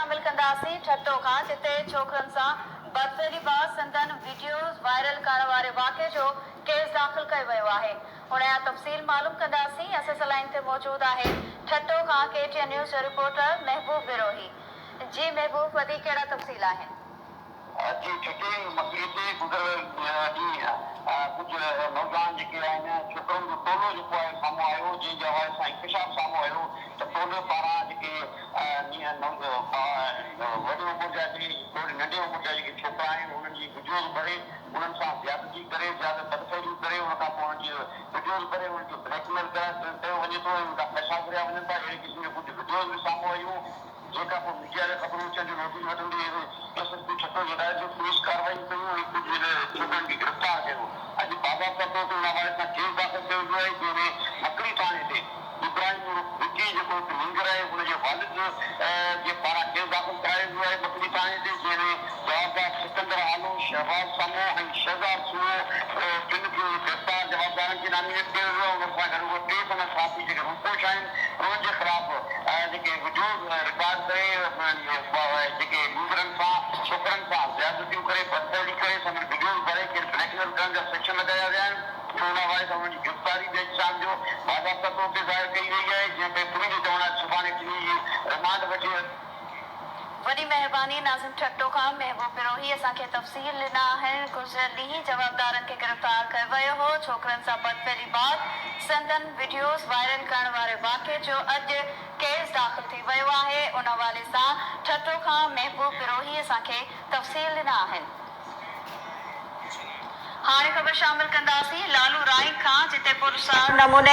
شامل ڪنداسين ٺٽو کان جتي ڇوڪرن سان بدفعلي بعد سندن وڊيوز وائرل ڪرڻ واري واقعي جو ڪيس داخل ڪيو ويو آهي ان جا تفصيل معلوم ڪنداسين اسان سان لائين تي موجود آهي ٺٽو کان ڪي ٽي اين نيوز جو رپورٽر محبوب بروهي جي محبوب وڌيڪ ڪهڙا تفصيل آهن. جي ٺٽي مڪلي تي گذريل ڏينهن ڪجهه نوجوان جيڪي آهن ڇوڪرن جو ٽولو جيڪو آهي سامهون آيو جنهن جي حوالي سان انڪشاف سامهون آيو ته ٽولي پاران جيڪي وڏي عمر جا جي توڙي ننڍي عمر جا جيڪي ڇوڪرا آهن انهن جي وڊيوز ڀري انهن سان زيادتي ڪري زياده بدفعليون ڪري ان کان پوء انهن جي وڊيوز ڀري انهن کي بليڪ ميل ڪيو وڃي ٿو ۽ انهن کان پئسا گهريا وڃن ٿا اهڙي قسم جون ڪجهه وڊيوز به سامهون آيون جنهن کان پوء ميڊيا کي خبرون اچڻ جو نوٽيس وٺندي ايس ايس پي ٺٽو جي هدايت تي پوليس ڪارروائيون ڪيون ۽ ڪجهه ڇوڪرن کي گرفتار ڪيو. اڄ باضابطا طور تي ان حوالي سان ڪيس داخل ڪيو ويو آهي جنهن ۾ مڪلي ٿاڻي تي ابراهيم عرف وڪي جيڪو هڪ نينگر آهي ان جي والد جي پاران ڪيس داخل ڪرايو ويو آهي مڪلي ٿاڻي تي جنهن ۾ جوابدار سڪندر آلو، شهباز سمو ۽ شهزاد سوئو ٽن کي گرفتار جوابدارن کي نامينيٽ ڪيو ويو آهي انهن سان گڏوگڏ ٽي سندن ساٿي جيڪي روپوش آهن انهن جي خلاف جيڪي وڊيوز رڪارڊ ڪري جيڪي نينگرن سان ڇوڪرن سان زيادتيون ڪري بدفعلي ڪري سندن وڊيوز ڀري کين بليڪ ميل ڪرڻ جا سيڪشن لڳايا ويا آهن ان حوالي سان انهن جي گرفتاري به اڄ شام جو باضابطا طور تي ظاهر ڪئي وئي آهي جنهن تي پوليس جو چوڻ آهي ته سڀاڻي ٽنهي جي رمانڊ وٺي وڏي مهرباني ناظم ٺٽو کان محبوب بروهي اسان کي تفصيل ڏنا آهن گذريل ڏينهن جوابدارن کي گرفتار ڪيو ويو هو ڇوڪرن سان بدفعلي بعد سندن وڊيوز وائرل ڪرڻ واري واقعي جو اڄ ڪيس داخل ٿي ويو آهي ان حوالي سان ٺٽو کان محبوب بروهي اسان کي تفصيل ڏنا آهن. هاڻي خبر شامل ڪنداسين لالو رائنڪ کان جتي پراسرار نموني.